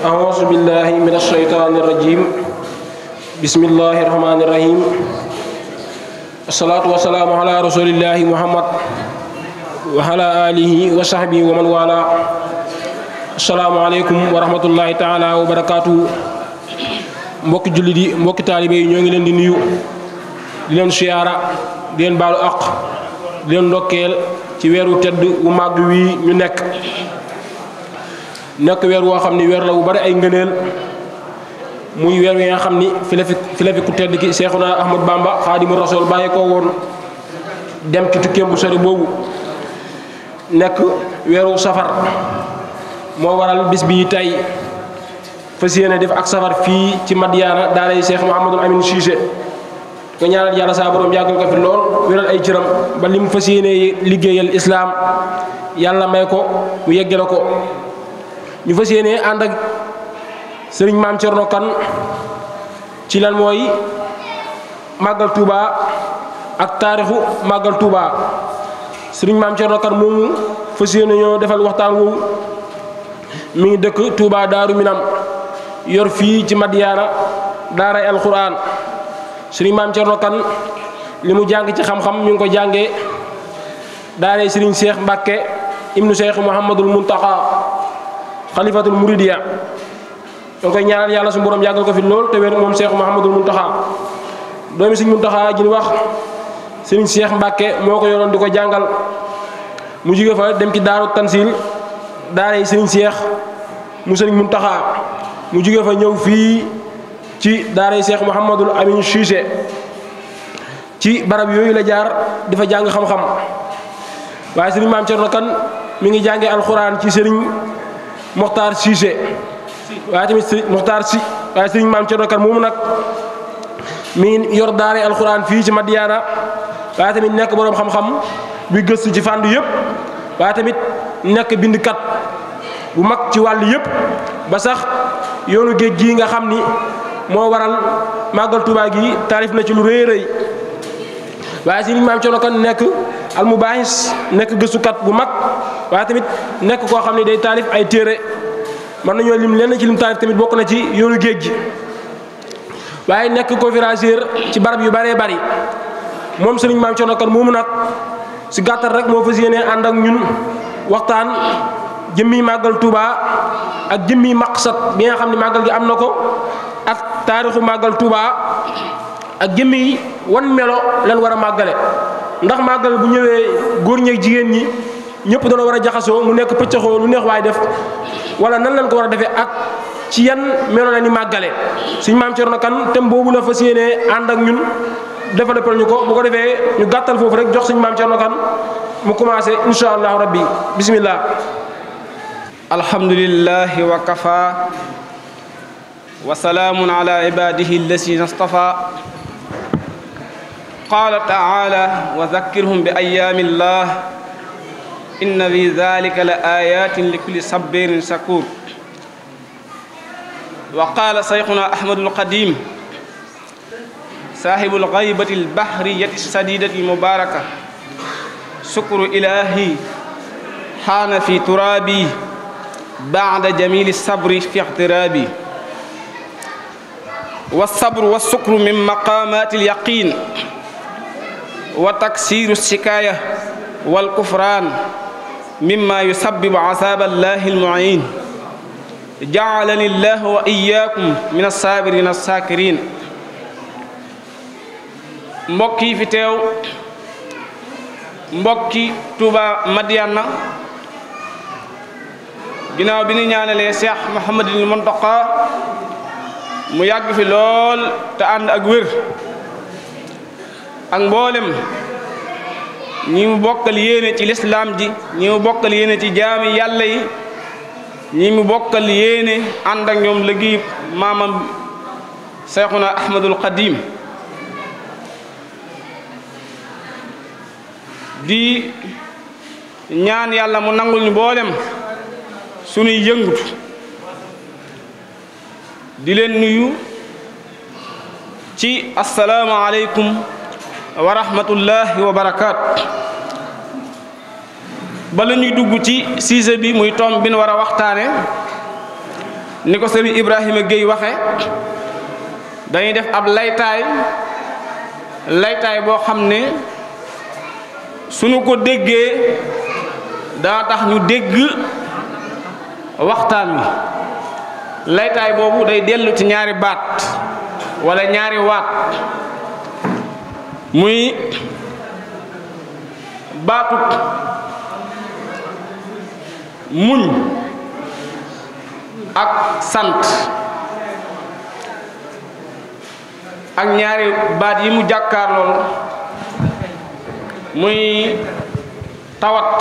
أعوذ بالله من الشيطان الرجيم بسم الله الرحمن الرحيم الصلاة والسلام على رسول الله محمد وعلى آله وصحبه ومن والاه السلام عليكم ورحمة الله تعالى وبركاته mbokki jullit yi mbokki taalibe yi ñoo ngi leen di nuyu di leen siyaara di leen baalu àq di leen ndokkeel ci weeru tedd wu màgg wii ñu nekk weer woo xam ni weer la wu bari ay ngëneel muy weer wi nga xam ni fi la fi ku tedd ki Seexuna Ahmad Bamba Xaadimu Rasuul bàyyi ko woon dem ci tukkeem bu sori boobu nekk weeru safar moo waral bis bi tey fas yéene def ak safar fii ci Madiyaana daaray Cheikh Mouhamadul Amin Cissé nga ñaanal yàlla saa borom yàggal ko fi lool wéral ay cëram ba li mu fas yéene liggéeyal islaam yàlla may ko mu yeggale ko ñu fas yéene ànd ak sëriñ Maam Cerno Kan ci lan mooy màggal Touba ak taarixu màggal Touba sëriñ Maam Cerno Kan moomu fas yéene ñoo defal waxtaan woowu mi ngi dëkk Touba Daaru Minam yor fii ci Madiyaana daaray alquran sëriñ Maam Cerno Kan li mu jàng ci xam-xam ñu ngi ko jàngee daaray sëriñ Cheikh Mbàkke ibnu Cheikh Mouhamadul Muntaqa xalifatul muridiya ñoo koy ñaanal yàlla su borom yàggal ko fi lool te wér moom Cheikh Mouhamadul Muntaxa doomi sëriñ Muntaxa ji ñu wax sëriñ Cheikh Mbàkke moo ko yoroon di ko jàngal mu jóge fa dem ci daaru tansil daaray sëriñ Cheikh mu sëriñ Muntaxa mu jóge fa ñëw fii ci daaray Cheikh Mouhamadul Amin Cissé ci barab yooyu la jaar di fa jàng xam-xam waaye sëriñ Maam Cerno Kan mi ngi jàngee alxuraan ci sëriñ Moxtaar Cissé waaye tamit sëriñ Moxtaar si waaye sëriñ Maam Cerno Kan moomu nag mi ngi yor daaray alxuraan fii ci Madiyaana waaye tamit nekk boroom xam-xam bi gëstu ci fànn yëpp waaye tamit nekk bindkat bu mag ci wàll yëpp ba sax yoonu géej gii nga xam ni moo waral màggal Tuubaa gi taarif na ci lu rëy rëy waaye sëriñ Maam Cerno Kan nekk almubaahis nekk gëstukat bu mag waaye tamit nekk koo xam ne day taalif ay téere mën nañoo lim lenn ci lim taalif tamit bokk na ci yoonu géej gi waaye nekk conférencier ci barab yu bëree bëri moom sëriñ Maam Cerno Kan moomu nag si gàttal rek moo fas yéene ànd ak ñun waxtaan jëmmi màggal Touba ak jëmmi maqsad bi nga xam ne màggal gi am na ko ak taarixu màggal Touba ak jëmmi wan melo leen war a màggale ndax màggal bu ñëwee góor ñeeg jigéen ñi ñëpp doona war a jaxasoo mu nekk pëccëxoo lu neex waay def wala nan lañ ko war a defee ak ci yan melo la ni màggale suñ Maam Cerno Kan thème boobu la fas yéene ànd ak ñun développé ñu ko bu ko defee ñu gàttal foofu rek jox suñ Maam Cerno Kan mu commencé insha allahu rabbi bismillah alhamdulillahi wa kafa wa salaamun ala ibadihi allazina stafa qala taala wa zakkirhum bi ayami llah inna fi dhalika la ayatin li kulli sabirin shakur wa qala saykhuna ahmadul qadim sahibul ghaybati al bahriyati sadidati al mubaraka shukru ilahi hana fi turabi ba'da jamili sabri fi ihtirabi والصبر والسكر من مقامات اليقين وتكسير الشكاية والكفران مما يسبب عذاب الله المعين جعلني الله وإياكم من الصابرين الشاكرين mbokki fi teew mbokki Touba Madiyaana ginnaaw bi ñu ñaanalee Cheikh Mouhamadul Muntaqa mu yàgg fi lool te ànd ak wér ak mboolem ñi mu bokkal yéene ci lislaam ji ñi mu bokkal yéene ci jaami yàlla yi ñi mu bokkal yéene ànd ak ñoom liggéey maamam Seexuna Ahmadul Qadim di ñaan yàlla mu nangul ñu mboolem sunuy yëngutu di leen nuyu ci assalaamu aleykum wa rahmatullahi wa barakaatu bala ñuy dugg ci sujet bi muy tomb bi ñu war a waxtaane ni ko sëriñ Ibrahima Gueye waxe dañuy def ab laytaay boo xam ne suñu ko déggee daa tax ñu dégg waxtaan wi laytaay boobu day dellu ci ñaari baat wala ñaari waat muy baatu muñ ak sant ak ñaari baat yi mu jàkkaar lool muy tawat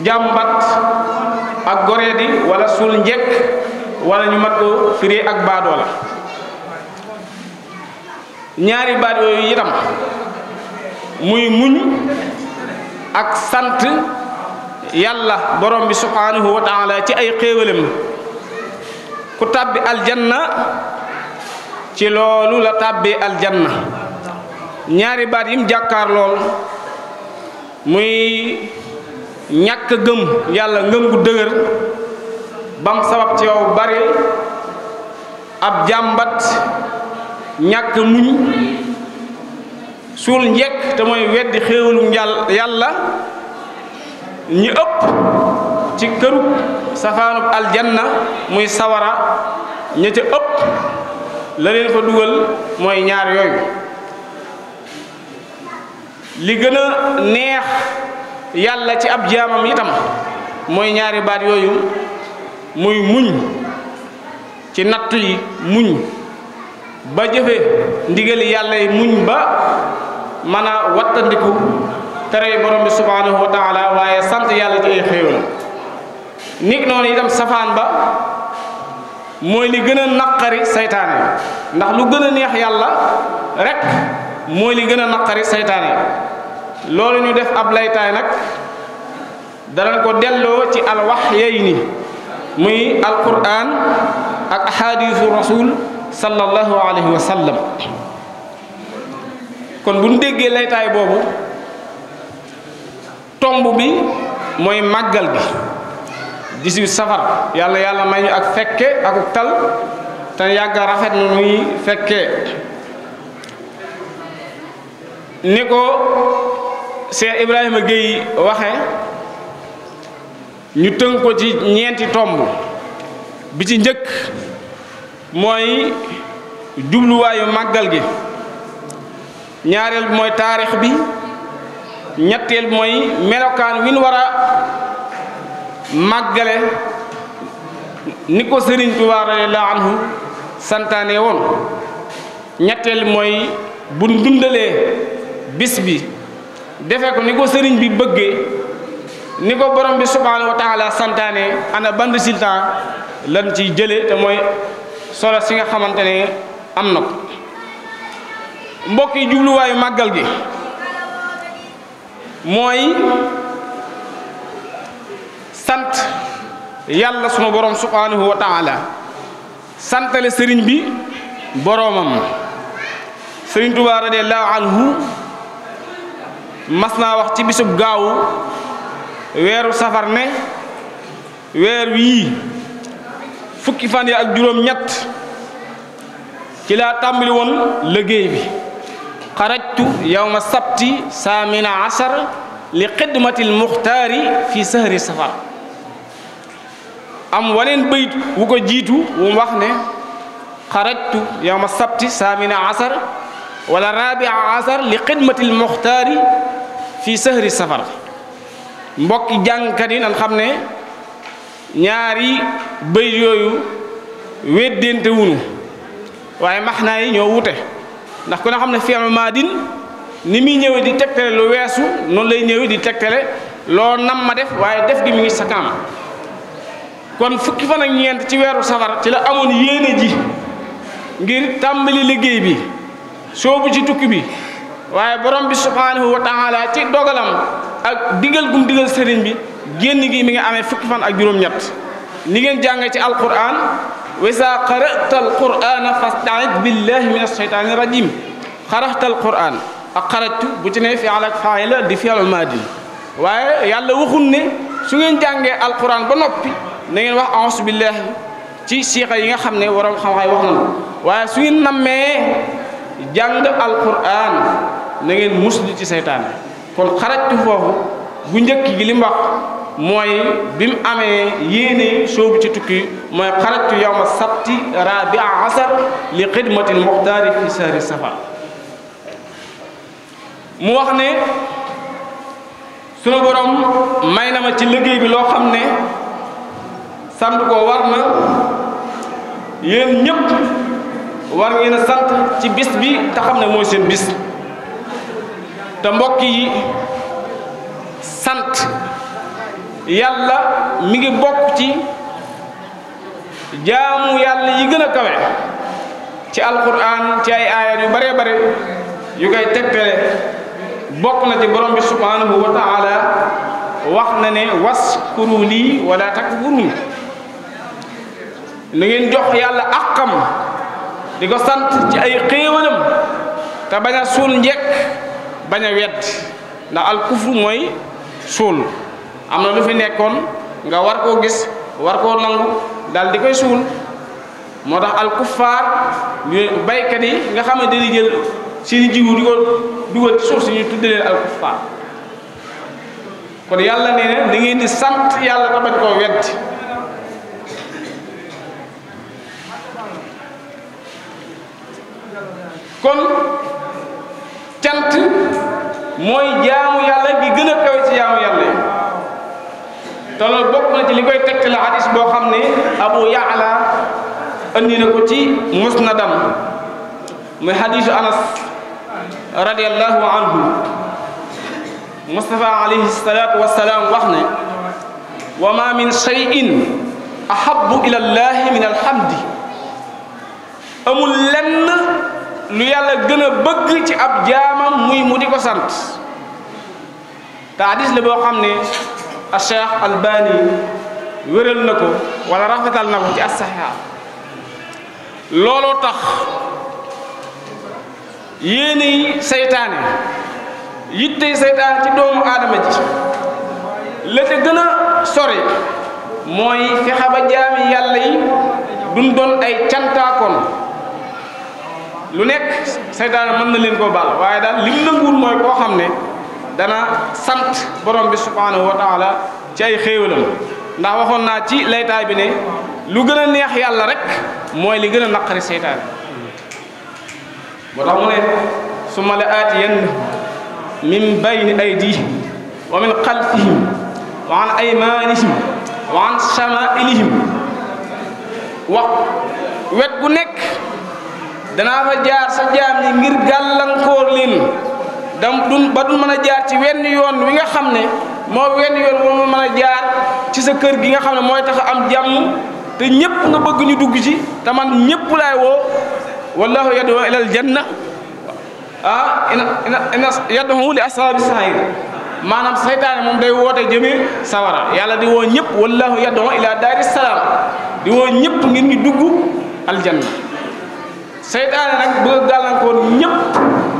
jàmbat ak goreedi wala suul njekk wala ñu mat ko firi ak baadoola ñaari baat yooyu itam muy muñ ak sant yàlla borom bi subhanahu wa taala ci ay xéewalam ku tàbbi aljanna ci loolu la tàbbi aljanna ñaari baat yim jàkkaar lool muy ñàkk gëm yàlla ngëm gu dëgër bam sabab ci yow bari ab jàmbat ñàkk muñ suul njekk te mooy weddi xéewalum yàlla ñi ëpp ci kërub safaanub aljanna muy sawara ña ca ëpp la leen fa dugal mooy ñaar yooyu li gën a neex yàlla ci ab jaamam itam mooy ñaari baat yooyu muy muñ ci natt yi muñ ba jëfe ndigali yàlla yi muñ ba mën a wattandiku tere borom bi subhanahu wa taala waaye sant yàlla ci ay xéewal nit noonu itam safaan ba mooy li gën a naqari saytaane ndax lu gën a neex yàlla rek mooy li gën a naqari saytaane loolu ñu def ab laytaay nag danañ ko delloo ci alwahyayni muy alquran ak ahadisu rasul sallallahu alayhi wa sallam kon bu ñu déggee laytaay boobu tomb bi mooy màggal gi 18 safar yàlla may ñu ak fekke ak tal te yàgg a rafet na muy fekke ni ko Cheikh Ibrahima Gueye waxe ñu tënk ko ci ñeenti tomb bi ci njëkk mooy jubluwaayu màggal gi ñaareel bi mooy taarix bi ñetteel bi mooy melokaan wi ñu war a màggale ni ko Sëriñ Tuubaa radiyallaahu anhu santaane woon ñetteel bi mooy bu dundalee bis bi defe ko ni ko sëriñ bi bëggee ni ko borom bi subhanahu wa taala santaane ana ban résultat lan ci jële te mooy solo si nga xamante ne am na ko mbokk yi jubluwaayu màggal gi mooy sant yàlla sunu borom subhanahu wa taala santale sëriñ bi boromam Sëriñ Tuubaa radiyallaahu anhu mas naa wax ci bisub gaawu weeru safar ne weer wii fukki fan yi ak juróom ñett ci laa tàmbali woon liggéey bi xarajtu yawma sabti saamina asar li xidmatil muxtaari fi sahri safar am waneen bayit wu ko jiitu wu wax ne xarajtu yawma sabti saamina asar wala rabia asar li xidmatil muxtaari fi sahri safar mbokki jàngkat yi nan xam ne ñaari bayit yooyu weddente wunu waaye maxnaa yi ñoo wute ndax ku ne xam ne fi'lu maadin ni muy ñëwee di tegtale lu weesu noonu lay ñëwee di tegtale loo nam ma def waaye def gi mi ngi sa kanam kon fukki fan ak ñeent ci weeru safar ci la amoon yéene ji ngir tàmbali liggéey bi soobu ci tukki bi waaye borom bi subhanahu wa taala ci dogalam ak digal gum digal sëriñ bi génn gi mi ngi amee fukki fan ak juróom-ñett ni ngeen jàngee ci alquran wa izaa qara'ta alqur'ana fasta'id billahi min ashaytani rajim xaraxta alquran ak xarajtu bu ci ne fi'l ak faa'il di fi'l maadi waaye yàlla waxul ne su ngeen jàngee alquran ba noppi na ngeen wax a'uuzu billahi ci siixa yi nga xam ne waroom xam-xam wax nañu waaye su ngeen nammee jàng alquran na ngeen muslu ci seytaane kon xarajtu foofu bu njëkk gi li mu wax mooy bi mu amee yéene soobu ci tukki mooy xarajtu yawma sabti rabia asar li xidmatil muxtaari fi sahri safar mu wax ne sunu borom may na ma ci liggéey bi loo xam ne sant ko war na yéen ñëpp war ngeen a sant ci bis bi te xam ne mooy seen bis te mbokk yi sant yàlla mi ngi bokk ci jaamu yàlla yi gën a kawe ci alquran ci ay aayat yu bare bare yu koy tegtale bokk na ci borom bi subhanahu wa taala wax na ne waskuru lii wala takfurun na ngeen jox yàlla àqam di ko sant ci ay xéewalam te bañ a suul njekk bañ a wedd ndax al kufru mooy suul am na lu fi nekkoon nga war koo gis war koo nangu daal di koy suul moo tax al kuffaar baykat yi nga xam ne dañuy jël seeni jiwu di ko dugal ci suuf si ñu tudde leen al kuffaar kon yàlla nee na da ngeen di sant yàlla te bañ koo wedd kon cant mooy jaamu yàlla gi gën a kawe ci jaamu yàlla yi te loolu bokk na ci li koy tegtal hadis boo xam ne Abu Ya'la andi na ko ci musnadam muy hadisu Anas radiyallahu anhu Mustafa alayhi salatu wassalam wax ne wa ma min shay'in ahabbu ila llahi min alhamdi amul lenn lu yàlla gën a bëgg ci ab jaamam muy mu di ko sant te hadis la boo xam ne a Cheikh Albani wéral na ko wala rafetal na ko ci as-Sahih looloo tax yéene yi seytaane yittey seytaane ci doomu aadama ji la ca gën a sori mooy fexe ba jaami yàlla yi duñ doon ay cantaakoon lu nekk seytaane mën na leen koo baal waaye daal lim nanguwul mooy koo xam ne dana sant borom bi subhanahu wa taala ci ay xéewalam ndax waxoon naa ci laytaay bi ne lu gën a neex yàlla rek mooy li gën a naqari seytaane moo tax mu ne summa la aatiyannahum min bayni aydihim wa min xalfihim wa an aymanihim wa an shamaa'ilihim wax wet gu nekk danaa fa jaar sa jaam ñi ngir gàllankoor leen ba du mën a jaar ci wenn yoon wi nga xam ne moo wenn yoon moo mën a jaar ci sa kër gi nga xam ne mooy tax a am jàmm te ñëpp nga bëgg ñu dugg ci te man ñëpp laay woo wallahu yad'u ilal janna ina yad'u li ashaabi sa'ir maanaam seytaane moom day woote jëmee sawara yàlla di woo ñëpp wallahu yad'u ila daari salaam di woo ñëpp ngir ñu dugg aljanna seytaane nag bëgg gàllankoor ñëpp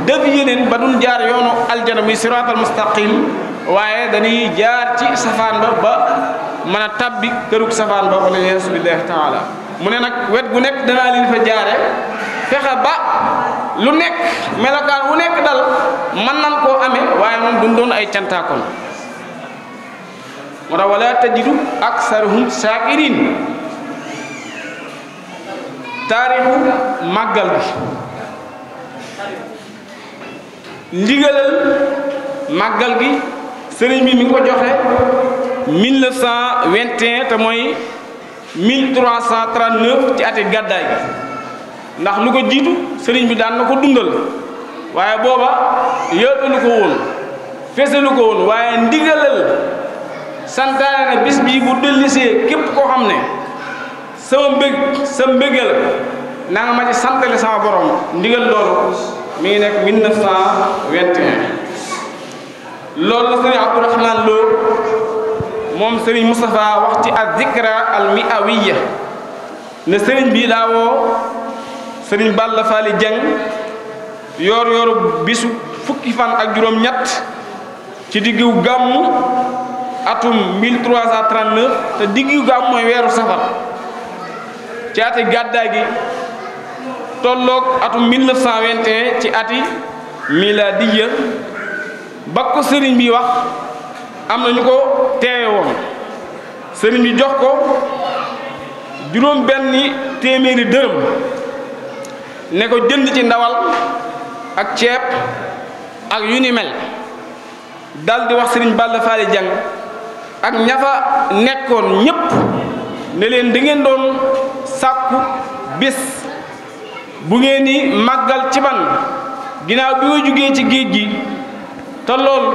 def yeneen ba duñ jaar yoonu aljana muy siraatal mustaqim waaye dañuy jaar ci safaan ba mën a tabbi kërug safaan ba wala yeesu billahi taala mu ne nag wet gu nekk danaa leen fa jaare fexe ba lu nekk melokaan wu nekk dal mën nan koo amee waaye moom duñ doon ay cantaakoon moo tax wala tajidu aksarahum shakirin taarixu màggal bi ndigalal màggal gi sëriñ bi mi ngi ko joxe 1921 te mooy 1339 ci ati gàddaay gi ndax lu ko jiitu sëriñ bi daan na ko dundal waaye booba yëttalu ko woon fesalu ko woon waaye ndigalal santaane na bis bii bu dellisee képp koo xam ne sa mbégal na nga ma ci santale sama borom ndigal loolu mi ngi nekk 1921 loolu la sëriñ Abdourahman Lo moom sëriñ Moustapha wax ci az-zikra al-mi'awiyya ne sëriñ bi daa woo sëriñ Balla Fally Dieng yoor bisu fukki fan ak juróom-ñett ci diggu gàmmu atum 1339 te diggu gàmmu mooy weeru safar ci ati gàddaay gi tolloog atum 1921 ci ati miladiya ba ko sëriñ bi wax am na ñu ko teewe woon sëriñ bi jox ko juróom benni téeméeri dërëm ne ko jënd ci ndawal ak ceeb ak yu ni mel dal di wax sëriñ Balla Faali Jang ak ñafa nekkoon ñépp ne leen da ngeen doon sàkku bis bu ngeen ni màggal ci ban ginnaaw bi nga jógee ci géej gi te lool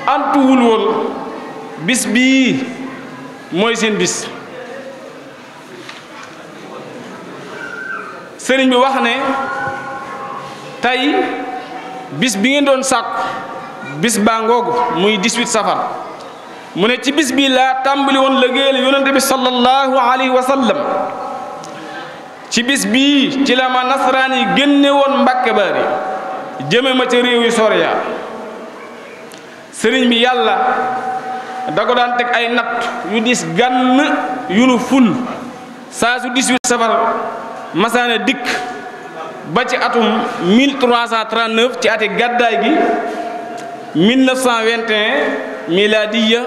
antuwul woon bis bii mooy seen bis sëriñ bi wax ne tey bis bi ngeen doon sàkku bis baa ngoogu muy 18 safar mu ne ci bis bi laa tàmbali woon liggéeyal yonente bi sallallahu alayhi wa sallam ci bis bii ci la ma nasaraan yi génne woon Mbàkke Bari jëme ma ca réew yu Soria sëriñ bi yàlla da ko daan teg ay natt yu dis gann yu nu ful saa su 18 safar masaana dikk ba ci atum 1339 ci ati gàddaay gi 1921 miladiya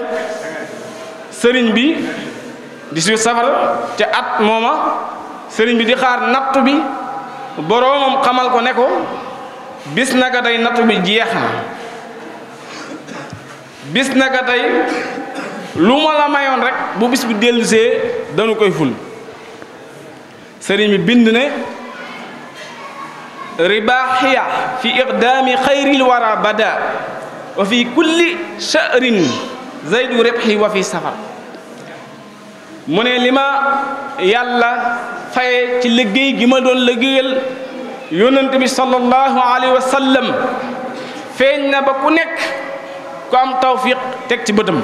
sëriñ bi 18 safar ca at mooma sëriñ bi di xaar nattu bi boroomam xamal ko ne ko bis naka tey nattu bi jeex na bis naka tey lu ma la mayoon rek bu bis bi dellusee dañu koy ful sëriñ bi bind ne ribaaxiya fi iqdaami xayril wara bada wa fi kulli sha'rin zaydu rebxi wa fi safar mu ne li ma yàlla faye ci liggéey gi ma doon liggéeyal yonent bi sallallahu alayhi wa sallam feeñ na ba ku nekk ku am tawfiq teg ci bëtam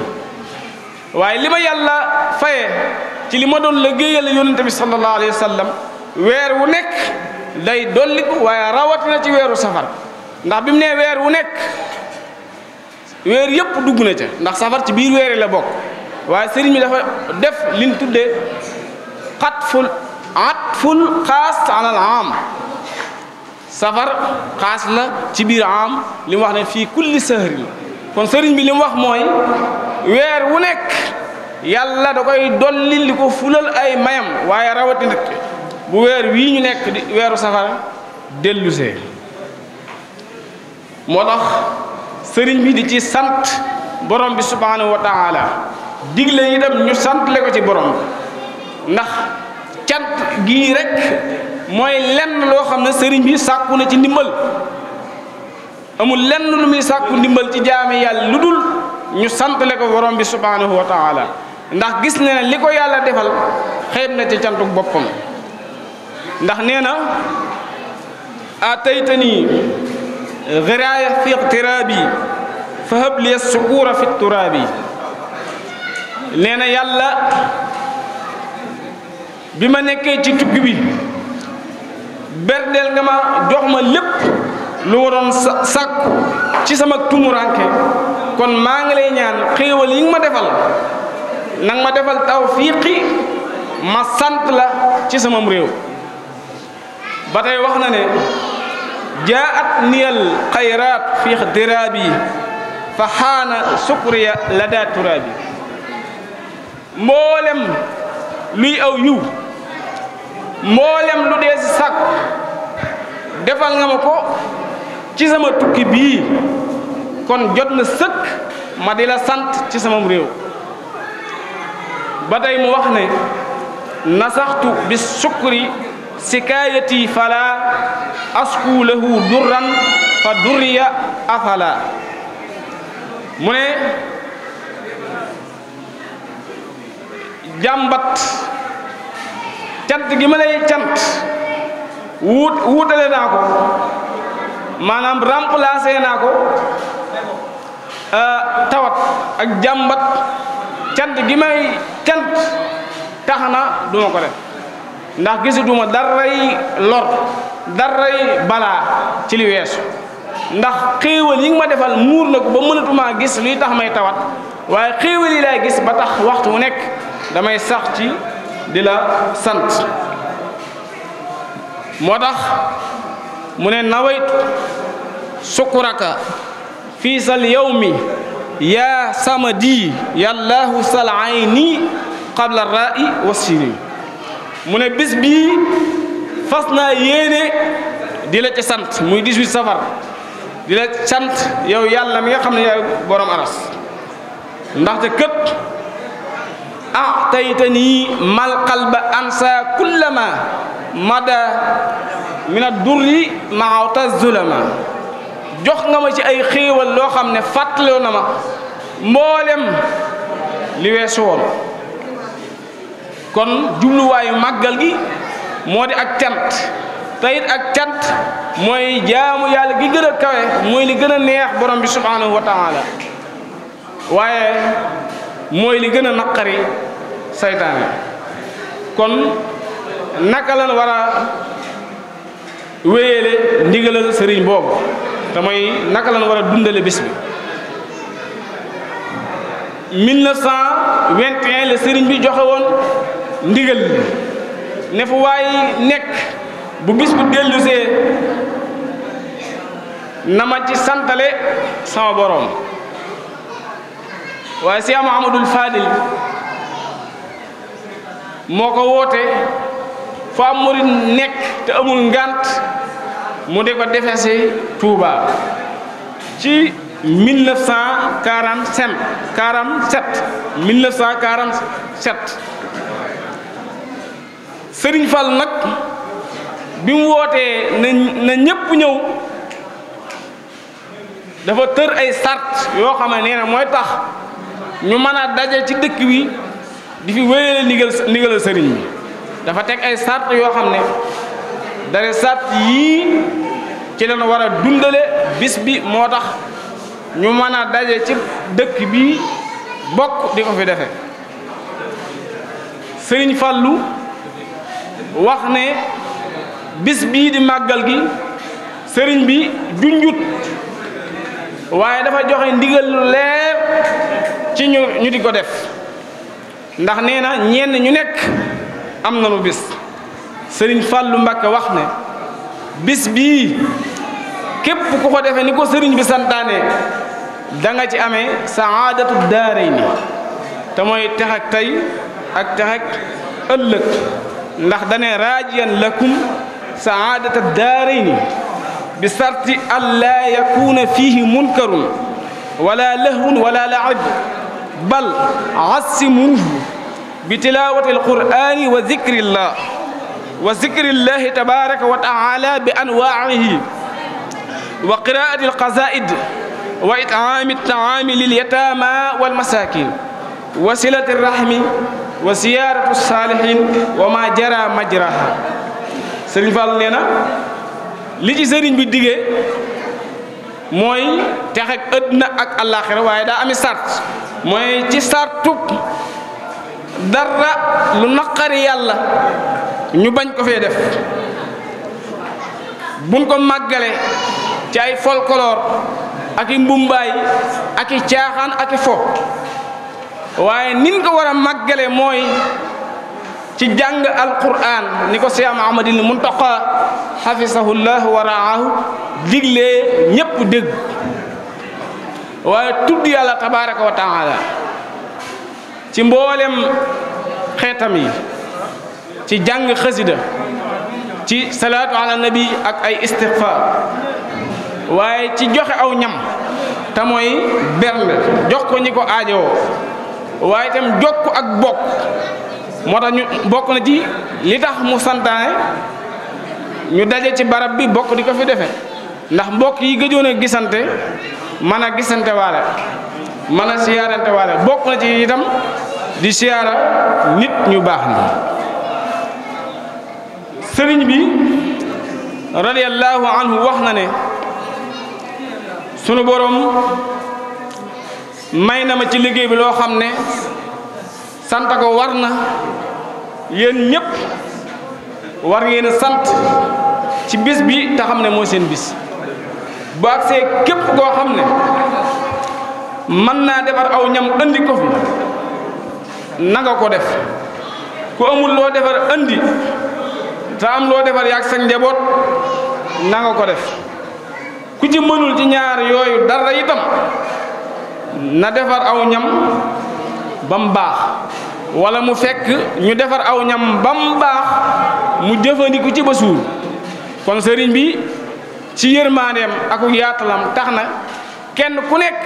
waaye li ma yàlla faye ci li ma doon liggéeyal yonent bi sallallahu alayhi wa sallam weer wu nekk day dolliku waaye rawatina ci weeru safar ndax bi mu nee weer wu nekk weer yëpp dugg na ca ndax safar ci biir weer yi la bokk waaye sëriñ bi dafa def liñ tuddee atful xaas alal am safar xaas la ci biir am li mu wax ne fii kulli sahri kon sëriñ bi li mu wax mooy weer wu nekk yàlla da koy dolli li ko fulal ay mayam waaye rawatina bu weer wii ñu nekk di weeru safar dellusee moo tax sëriñ bi di ci sant borom bi subhanahu wa taala digle itam ñu sant le ko ci borom ndax cant gii rek mooy lenn loo xam ne sëriñ bi sàkku na ci ndimbal amul lenn lu muy sàkku ndimbal ci jaami yàlla lu dul ñu sant le ko borom bi subhanahu wa taala ndax gis na ne li ko yàlla defal xeeb na ci cantuk boppam ndax nee na ataytani giraaya fi iqtiraabi fa hab li sukuura fi turaabi nee na yàlla bi ma nekkee ci tukki bi berdeel nga ma jox ma lépp lu ma doon sàkku ci sama tumuranke kon maa ngi lay ñaan xéewal yi nga ma defal nang ma defal tawfiqi ma sant la ci samam réew ba tey wax na ne jaat niyal xayraat fi ixtiraabi fa xaana sukriya la daa turaabi mboolem luy aw yiw mboolem lu dee si sàkk defal nga ma ko ci sama tukki bii kon jot na sëkk ma di la sant ci samam réew ba tey mu wax ne nasaxtu bi sukri sikaayati fala asku lahu durran fa durriya afala mu ne jàmbat cant gi ma lay cant wuutale naa ko maanaam remplacé naa ko tawat ak jàmbat cant gi may cant tax na duma ko def ndax gisatuma daray lor daray balaa ci li weesu ndax xéewal yi nga ma defal muur na ko ba mënatumaa gis luy tax may tawat waaye xéewal yi laay gis ba tax waxtu wu nekk damay sax ci di la sant moo tax mu ne nawaytu sukuraka fii sal yawmi yaa samadi yàllaahu sal ayni qabla ra'i wasini mu ne bis bii fas naa yéene di la ci sant muy 18 safar di la sant yow yàlla mi nga xam ne yaay borom aras ndaxte kët taytani mal qalba ansa kullama mada min ad-durri ma'ata zulama jox nga ma ci ay xéewal loo xam ne fàttaloo na ma mboolem li weesu woon kon jubluwaayu màggal gi moo di ak cant tayit ak cant mooy jaamu yàlla gi gën a kawe mooy li gën a neex borom bi subhanahu wa taala waaye mooy li gën a naqari saytaane kon naka lan war a wéyale ndigalal sëriñ boobu te mooy naka lan war a dundale bis bi 1921 la sëriñ bi joxe woon ndigal li ne fu waay nekk bu bis bu dellusee na ma ci santale sama borom waaye Cheikh Mouhamadoul Fadil moo ko woote fa am murid nekk te amul ngant mu di ko defe si Touba ci 1947 Sëriñ Fall nag bi mu wootee na ñépp ñëw dafa tër ay sart yoo xam ne nee na mooy tax ñu mën a daje ci dëkk bi di fi wéyale ndigal sëriñ bi dafa teg ay sart yoo xam ne dara sart yii ci lañu war a dundale bis bi moo tax ñu mën a daje ci dëkk bi bokk di ko fi defe sëriñ Fallu wax ne bis bii di màggal gi sëriñ bi junjut waaye dafa joxe ndigal lu leer ci ñu di ko def ndax nee na ñenn ñu nekk am nañu bis sëriñ Fallu Mbakke wax ne bis bii képp ku ko defee ni ko sëriñ bi santaane da nga ci amee saadatu daarayni te mooy tex ak tey ak tex ak ëllëg ndax dane raajiyan lakum saadata daarayni bi sarti an laa yakuna fihi munkarun wala lahwun wala laib bal assimuhu bi tilawati alqur'ani wa zikrillahi tabaraka wa taala bi anwaihi wa qiraati alqasaid wa it'aami altaami lilyatama walmasakin wa silati rahmi wa siyaaratu saalihin wa ma jara majraha sëriñ Fall nee na li ci sëriñ bi diggee mooy texe ak àddina ak àllaaxira waaye daa ami sart mooy ci sartub dara lu naqari yàlla ñu bañ ko fee def buñ ko màggale ci ay folklore ak i mbumbaay ak i caaxaan ak i fo waaye nin ko war a màggale mooy ci jàng alquran ni ko Cheikh Mouhamadoul Mountakha hafisahullah wa raahu diglee ñépp dégg waaye tudd yàlla tabaraka wa taala ci mboolem xeetam yi ci jàng xasida ci salaatu ala nabi ak ay istighfar waaye ci joxe aw ñam te mooy bernde jox ko ñi ko aajowoo waaye itam jokk ak bokk moo tax ñu bokk na ci li tax mu santaane ñu daje ci barab bi bokk di ko fi defe ndax mbokk yi gëjoon a gisante mën a gisante waale mën a siyaarante waale bokk na ci itam di siyaara nit ñu baax ni sëriñ bi radiyallahu anhu wax na ne sunu borom may na ma ci liggéey bi loo xam ne sant ko war na yéen ñépp war ngeen a sant ci bis bi te xam ne mooy seen bis bu agsee képp koo xam ne mën naa defar aw ñam andi ko fi nanga ko def ku amul loo defar andi te am loo defar yaag sa njaboot na nga ko def ku ci mënul ci ñaar yooyu dara itam na defar aw ñam ba mu baax wala mu fekk ñu defar aw ñam ba mu baax mu jëfandiku ci ba suur kon sëriñ bi ci yërmandeem ak yaatalam tax na kenn ku nekk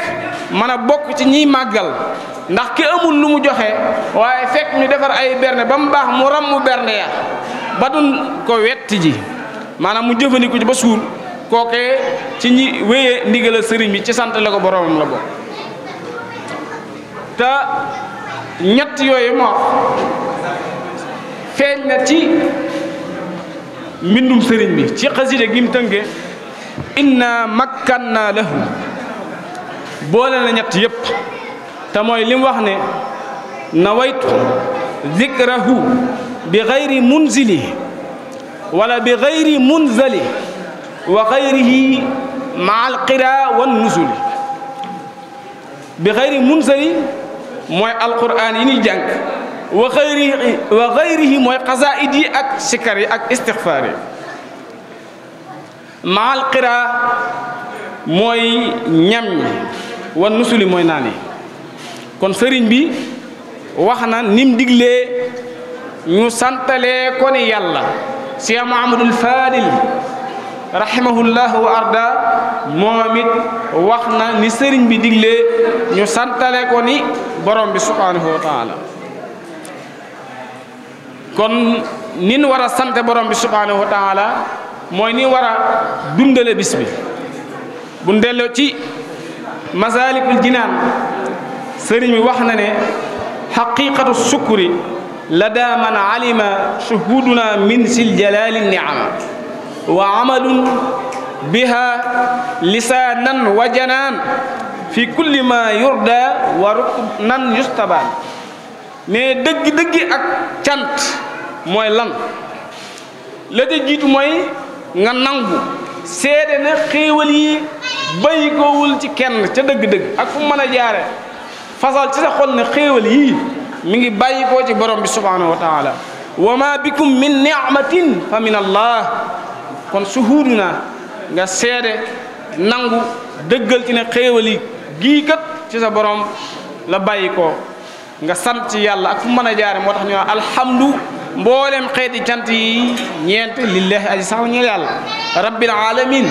mën a bokk ci ñiy màggal ndax ki amul lu mu joxe waaye fekk ñu defar ay berne ba mu baax mu rammu berne ya ba dun ko wetti ji maanaam mu jëfandiku ci ba suur kookee ci ñi wéyee ndigalal sëriñ bi ci sant la ko boromam la bokk te ñett yooyu moo feeñ na ci mbindum sëriñ bi ci xasida gi mu tënke inna makkanna lahu boole na ñett yépp te mooy li mu wax ne nawaytu zikrahu bi gayri munzili wala bi gayri munzali wa gayrihi maa alqira wan nuzuli bi gayri munzali mooy alquran yi ñuy jàng wa gayrihi mooy xasaid yi ak sikar yi ak istixfaar yi maa alqira mooy ñam ñi wan nusuli mooy naan yi kon sëriñ bi wax na nim diglee ñu santalee ko ni yàlla Cheikh Mouhamadul Fadil rahimahullah wa arda moom it wax na ni sëriñ bi diglee ñu santalee ko ni borom bi subhanahu wa taala kon nin war a sante borom bi subhanahu wa taala mooy ni war a dundale bis bi bu ndelloo ci masalikul jinaan sëriñ bi wax na ne xaqiqatu sukuri lada man alima shuhuduna min sil jalali niama wa amalun biha lisanan wa janaan fi kulli ma yurda wa ruknan yustabaan ne dëgg-dëgg ak cant mooy lan la te jiitu mooy nga nangu seede na xéewal yi bàyyi koowul ci kenn ca dëgg-dëgg ak fu mën a jaare fasal ci sa xol ne xéewal yii mi ngi bàyyi koo ci borom bi subhanahu wa taala wa ma bikum min ni'matin fa min allah kon suhuuduna nga seede nangu dëggal ci ne xéewal yi gii kat ci sa borom la bàyyi koo nga sant ci yàlla ak fu mën a jaare moo tax ñu wax alhamdu mboolem xeeti cant yi ñeent lillahi aji sax ñu yàlla rabbil alamin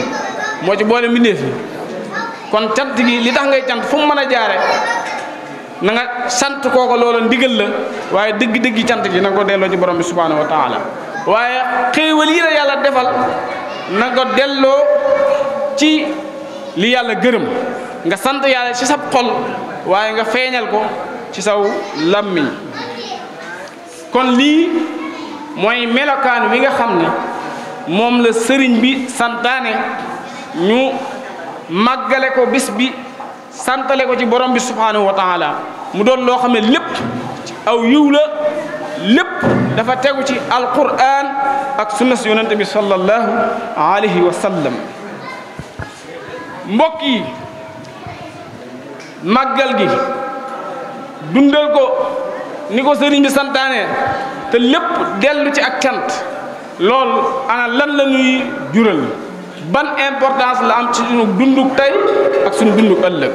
moo ci boole mbindeef yi kon cant gi li tax ngay cant fu mu mën a jaare na nga sant kooko loola ndigal la waaye dëgg-dëgg cant gi na nga ko delloo ci borom bi subhanahu wa taala waaye xéewal yi la yàlla defal na nga ko delloo ci li yàlla gërëm nga sant yàlla ci sa xol waaye nga feeñal ko ci saw làmmiñ kon lii mooy melokaan wi nga xam ne moom la sëriñ bi santaane ñu màggale ko bis bi santale ko ci borom bi subhanahu wa taala mu doon loo xam ne lépp aw yiw la lépp dafa tegu ci alquran ak sunna si yonente bi sallallahu alayhi wa sallam mbokk yi màggal gi dundal ko ni ko sëriñ bi santaane te lépp dellu ci ak cant loolu ana lan la ñuy jural ban importance la am ci sunu dunduk tey ak sunu dunduk ëllëg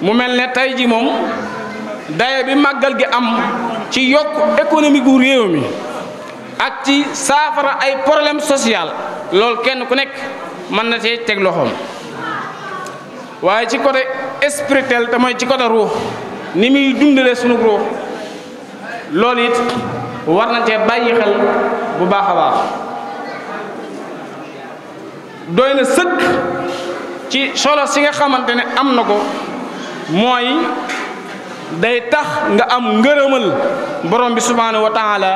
mu mel ne tey ji moom daye bi màggal gi am ci yokk économique gu réew mi ak ci saafara ay problème social loolu kenn ku nekk mën na cee teg loxoom waaye ci côté spirituel te mooy ci côté ruux ni muy dundalee sunu ruux loolu it war nañ cee bàyyi xel bu baax a baax doy na sëkk ci solo si nga xamante ne am na ko mooy day tax nga am ngërëmal borom bi subhanahu wa taala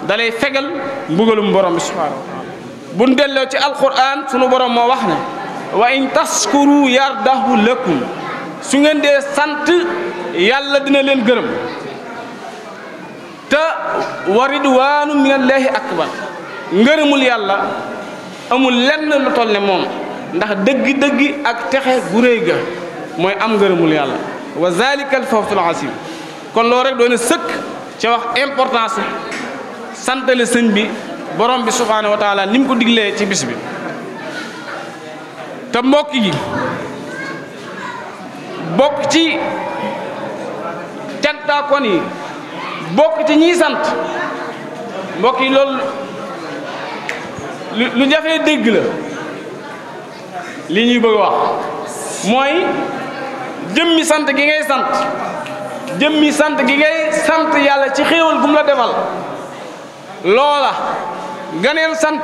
dalay fegal mbugalum borom bi subhanahu wa taala buñ delloo ci alquran sunu borom moo wax ne wa in taskuru yardahu lakum su ngeen dee sant yàlla dina leen gërëm te wa ridwaanu minallahi akbar ngërëmul yàlla amul lenn lu toll ne moom ndax dëgg-dëgg ak texe gu réy ga mooy am ngërëmul yàlla wa zalika al fawzul azim kon loolu rek doon na sëkk ci wax importance santale sëñ bi borom bi subhaanahu wa taala ni mu ko diglee ci bis bi te mbokk yi bokk ci cantaakoon yi bokk ci ñiy sant mbokk yi loolu lu jafee dégg la li ñuy bëgg wax mooy jëmmi sant gi ngay sant yàlla ci xéewal gum la defal loola ganeen sant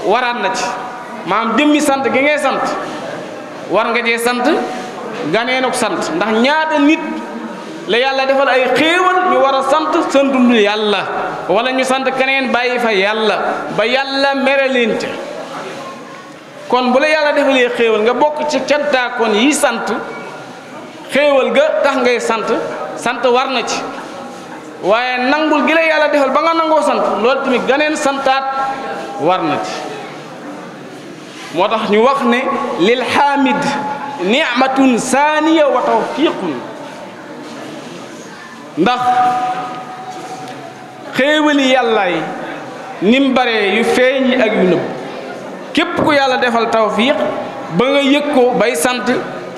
waraat na ci maanaam jëmmi sant gi ngay sant war nga cee sant ganeenuk sant ndax ñaata nit la yàlla defal ay xéewal ñu war a santul yàlla wala ñu sant keneen bàyyi fa yàlla ba yàlla mere leen ca kon bu la yàlla defalee xéewal nga bokk ci cantaakoon yi sant xéewal ga tax ngay sant war na ci waaye nangul gi la yàlla defal ba nga nangoo sant loolu tamit ganeen santaat war na ci moo tax ñu wax ne lil xaamid ni'matun saaniya wa tawfiqun ndax xéewali yàlla yi nim bare yu feeñ ak yu nëbb képp ku yàlla defal tawfiq ba nga yëg ko bay sant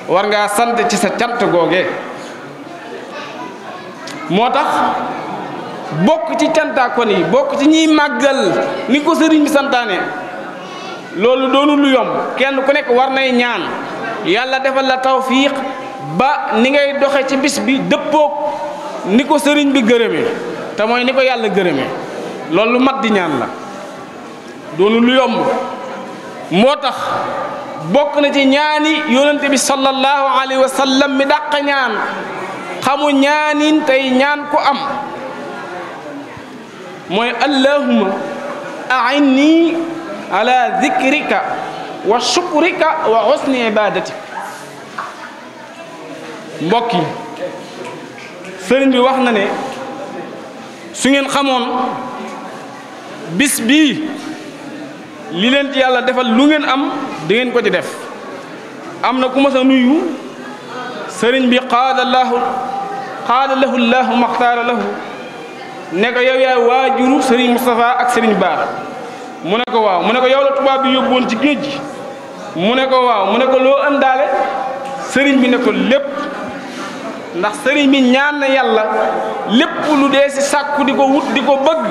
war ngaa sant ci sa cant googe moo tax bokk ci cantaakon yi bokk ci ñiy màggal ni ko sëriñ bi santaane loolu doonu lu yomb kenn ku nekk war nay ñaan yàlla defal la tawfiq ba ni ngay doxe ci bis bi dëppoog ni ko sëriñ bi gërëmee te mooy ni ko yàlla gërëmee loolu lu mat di ñaan la doonu lu yomb moo tax bokk na ci ñaani yonente bi sallallahu alayhi wa sallam mi dàq ñaan xamu ñaanin tey ñaan ko am mooy allahumma a'inni ala dhikrika wa shukrika wa husni ibadatik mbokk yi sëriñ bi wax na ne su ngeen xamoon bis bii li leen ci yàlla defal lu ngeen am di ngeen ko ci def am na ku ma sa nuyu sëriñ bi qaada lahu llahu maxtaara lahu ne ko yow yaay waajuru sëriñ Moustapha ak sëriñ Baara mu ne ko waaw mu ne ko yow la tubaab bi yóbbuwoon ci géej gi mu ne ko waaw mu ne ko loo ëndaale sëriñ bi ne ko lépp ndax sëriñ bi ñaan na yàlla lépp lu dee si sàkku di ko wut di ko bëgg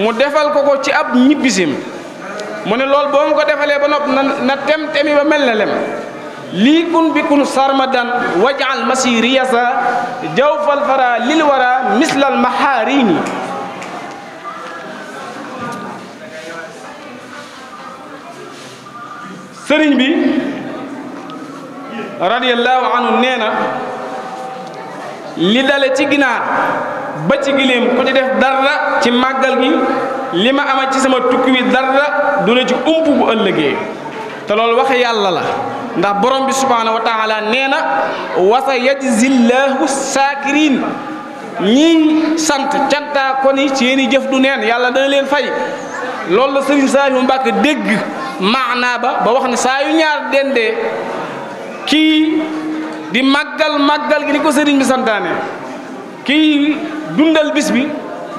mu defal ko ci ab ñibbisim mu ne loolu boo mu ko defalee ba nopp na tem-temi ba mel na lem lii kun bi kun sarmadan wajal masiriyasa jawfal fara lil wara mislal maharini sëriñ bi radiyallahu anhu nee na li dale ci ginaar ba ci giléem ku ci def dara ci màggal gi li ma ama ci sama tukki wi dara du la ci ump bu ëllëgee te loolu waxe yàlla la ndax borom bi subhaanahu wa taala nee na wasa yajzillahu saakirin ñii sant cantaa ko ni ci yéeni jëf du neen yàlla dana leen fay loolu la sëriñ Saaliu Mbàkke dégg maanaa ba wax ne saa yu ñaar dendee kii di màggal gi ni ko sëriñ bi santaane kii dundal bis bi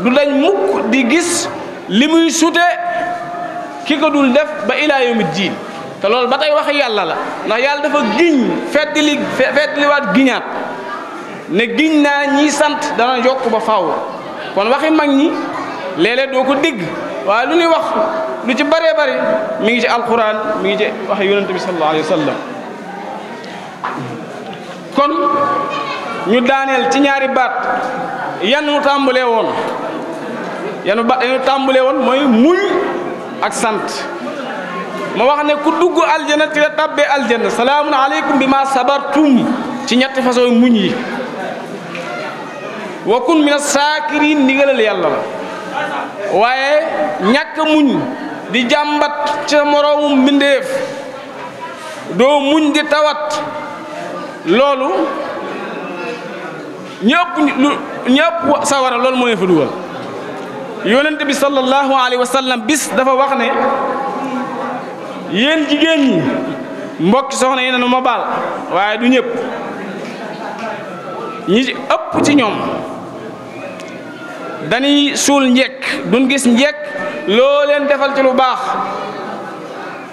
du dañ mukk di gis li muy sute ki ko dul def ba ilaa yawmi diin te loolu ba tey wax yàlla la ndax yàlla dafa giñ feddliwaat giñaat ne giñ naa ñi sant dana yokk ba faaw kon waxi mag ñi léeg-léeg doo ko dégg waaye lu ñuy wax lu ci bëree bëri mi ngi ci alquran mi ngi ci wax yonent bi sallallahu alayhi wa sallam kon ñu daaneel ci ñaari baat yan mu tàmbalee woon yanu tàmbalee woon mooy muñ ak sant ma wax ne ku dugg aljana ci la tabbee aljana salaamun aleykum bi ma sabartum ci ñetti façon muñ yi wa kun mina saakiriin ndigalal yàlla la waaye ñàkk muñ di jàmbat ca moroomu mbindeef doo muñ di tawat loolu ñëpp sawara loolu moo leen fa dugal yonent bi sallallahu alayhi wa sallam bis dafa wax ne yéen jigéen ñi mbokki soxna yi nu ma baal waaye du ñëpp ñi ci ëpp ci ñoom dañuy suul njekk duñ gis njekk loo leen defal ci lu baax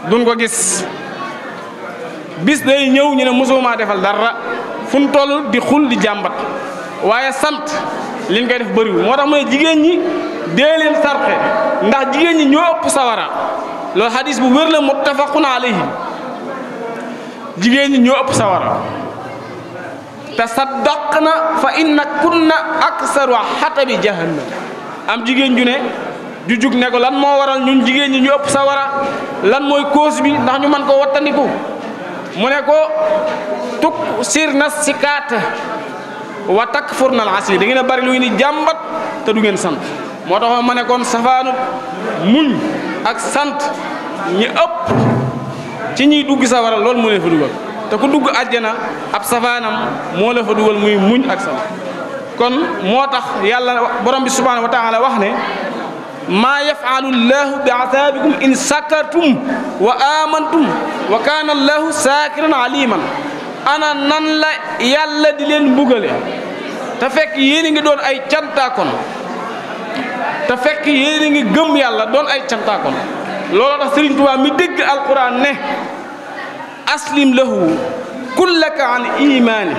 duñ ko gis bis day ñëw ñu ne mosuma defal dara fu ñu toll di xul di jàmbat waaye sant liñ koy def bëriwul moo tax mu ne jigéen ñi dee leen sarxe ndax jigéen ñi ñoo ëpp sawara loolu hadis bu wér la muttafaqun alayhi jigéen ñi ñoo ëpp sawara tasaddaqna fa inna kunna aksaru hatabi jahannam am jigéen ju ne ju jug ne ko lan moo waral ñun jigéen ñi ñu ëpp sawara lan mooy cause bi ndax ñu mën koo wattandiku mu ne ko tuk sir na sikaat wa takfurna al asli da ngeen a bari lu ngeen di jàmbat te du ngeen sant moo tax ma ne kon safaanu muñ ak sant ñi ëpp ci ñiy dugg sawara loolu moo leen fa dugal te ku dugg àjjana ab safaanam moo la fa dugal muy muñ ak sant kon moo tax yàlla borom bi subhanahu wa taala wax ne maa yafalu llahu bi asaabikum in sakartum wa amantum wa kaana allahu saakiran aliman ana nan la yàlla di leen mbugale te fekk yéen a ngi doon ay cantaakon te fekk yéen a ngi gëm yàlla doon ay cantaakon looloo tax Sëriñ Tuubaa mi dégg alquran ne aslim lahu kullaka an imaani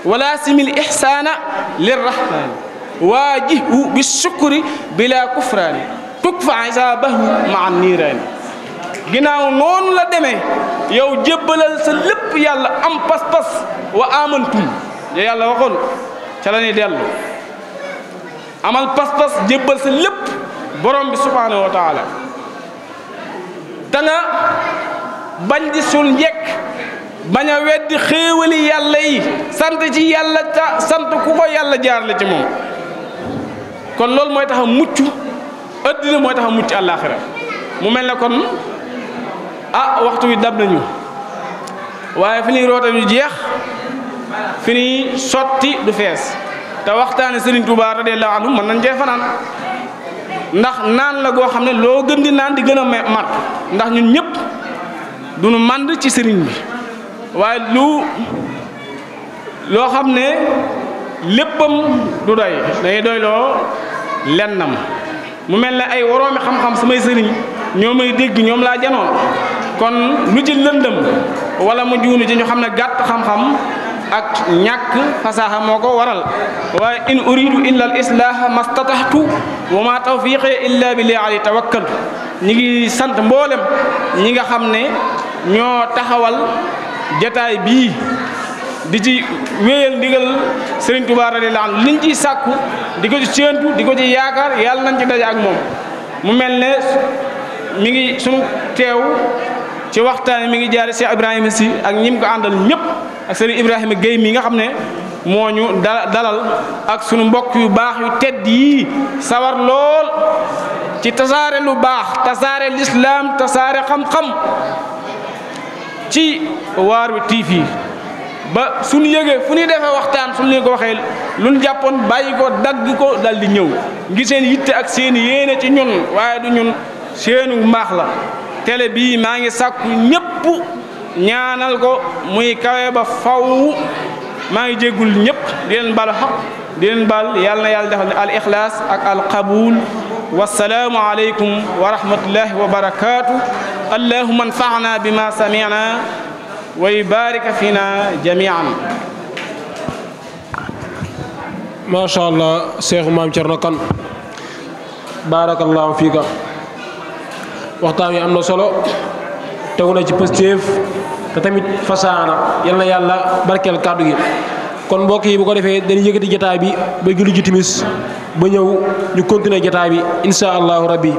wala simil ihsaana lirrahmaani waajihhu bi sukri bila kufraani tukfa isaabahu maa niiraani ginnaaw noonu la demee yow jébbalal sa lépp yàlla am pas-pas wa amantum ya yàlla waxoon ca la ñuy dellu amal pas-pas jébbal sa lépp borom bi subhanahu wa taala da nga bañ di sul njekk bañ a weddi xéewali yàlla yi sant ci yàlla ta sant ku ko yàlla jaarale ci moom kon loolu mooy tax a mucc addina mooy tax a mucc àllaaxira mu mel ne kon waxtu wi dab nañu waaye fi ñuy roota ñu jeex fi ñuy sotti du fees te waxtaane Serigne Touba radiyallahu anhu mën nañ cee fanaan ndax naan la goo xam ne loo gën di naan di gën a mat ndax ñun ñëpp duñu mànd ci Serigne bi waaye loo xam ne léppam du doy dañuy doy loo lennam mu mel ne ay woroomi xam-xam samay sëriñ ñoo may dégg ñoom laa janoon kon lu ci lëndëm wala mu juunu ci ñu xam ne gàtt xam-xam ak ñàkk fasaaxa moo ko waral waaye in uridu illa al islaha mastataxtu wa ma tawfiqi illa billahi alayhi tawakkaltu ñi ngi sant mboolem ñi nga xam ne ñoo taxawal jataay bii di ci wéyal ndigal Serigne Touba radiyallahu anhu liñ ciy sàkku di ko ci séentu di ko ci yaakaar yàlla nañ ci daje ak moom mu mel ne mi ngi sunu teew ci waxtaan mi ngi jaare Cheikh Ibrahima Sy ak ñim ko àndal ñëpp ak Serigne Ibrahima Gueye mi nga xam ne moo ñu dalal ak sunu mbokk yu baax yu tedd yii sawar lool ci tasaare lu baax tasaare lislaam tasaare xam-xam ci Waarwi TV ba suñu yëgee fu ñuy defee waxtaan suñu leen ko waxee lu ñu jàppoon bàyyi ko dagg ko dal di ñëw ngir seen yitte ak seen yéene ci ñun waaye du ñun seenu mbaax la télé bii maa ngi sàkku ñëpp ñaanal ko muy kawe ba faw maa ngi jéggul ñëpp di leen baal xaq di leen baal yàlla na yàlla defal al ixlaas ak al qabuul wassalaamu aleykum wa rahmatullahi wa barakaatu allahumma anfa'na bima sami'na wa yubaarika fiina jamii'an. macha allah Seexu Maam Cerno Kan barakallahu fiika waxtaan wi am na solo tegu na ci pëstéef te tamit fasaana yal na yàlla barkeel kàddu gi kon mbokk yi bu ko defee dañuy yëkkati jataay bi ba julli ji timis ba ñëw ñu continuer jataay bi insha allahu rabbi